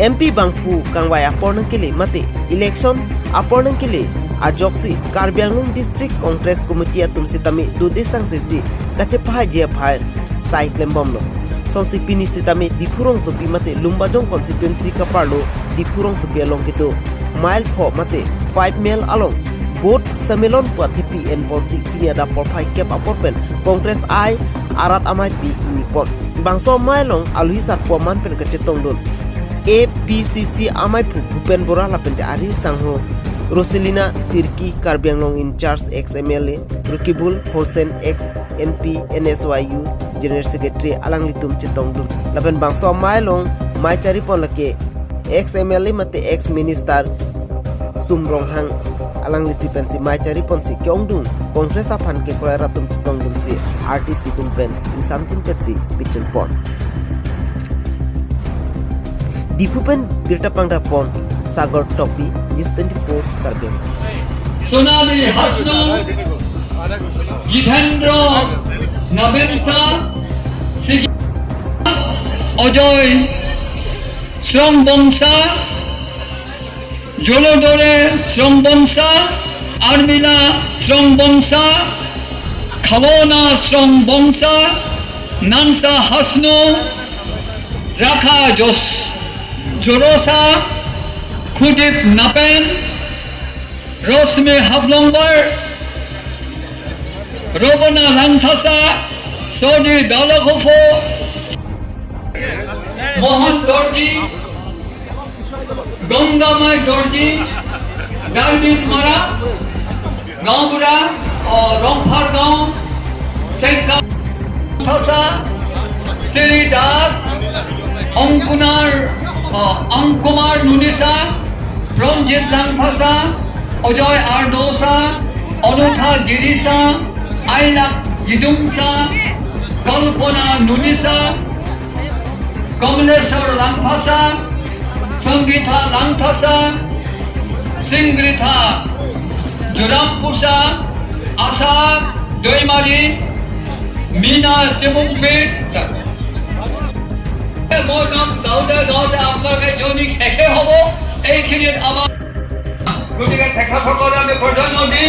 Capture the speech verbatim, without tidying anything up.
M P bangphu kangvai apor nangkele mate election apor nangkele ajoksi Karbi Anglong District Congress Committee atum sitame dode sangse si kachepahaiji aphan sai klembomlo. Sonsi pini sitame Diphu rongsopi mate Lumbajong constituency kaparlo Diphu rongsopi along kedo mile pho mate five mile along vote sammelon pu athepi enponsi pini adap porphai kep apor pen Congress I arat ameipi ingnipon. Bangso amei along alohi sarpo aman pen kachetongdun A P C C ameiphu Bhupen Bora lapente ari sangho Roselina Tirki, Karbi Anglong in charge ex M L A, Rokibul Hussain ex M P N S Y U General Secretary alanglitum chetongdun. Lapen bangso amei along mei charipon lake ex M L A mate ex minister Sum Ronghang alanglisi pensi mei chariponsi ke-ongdung Congress aphan kekroi arat atum chetongdunsi arti pidun pen ingsamjin pensi bichunpon. Diphu pen birta pangdapon Sagar Tokbi, News twenty-four Karbi Anglong. Sonali Hasnu, Jitendra Nabemsa, Sigi Ajoy Srongbongsa, Jolodore Srongbongsa, Armila Srongbongsa, Khalona Srongbongsa, Nansa Hasnu, Rakha Jos Jorosa, Khudip Napen, Rosmi Haflongbar, Robona Langthasa, Sodi Dalakhofo, Mohan Dorji, Gangamai Dorji, Darbin Mara, Gaonbura, uh, Rongphar Gaon, Sengkang Langthasa, Siri Das, Ongkunar, uh, Ongkumar Nunisa, Pranjit Langthasa, Ajoy Arnosa, Anutha Girisa, Ailak Gidungsa, Kalpona Nunisa, Kamleswar Langthasa, Sangita Langthasa, Singritha Jorampusa, Asa Doimari, Mina Timungpit, sir. মই নাম গাঁৱতে গাঁৱতে আপোনালোকে জনী শেষে হ'ব। এইখিনিত আমাৰ গতিকে তেখেতসকলে আমি প্ৰধান মন্ত্ৰী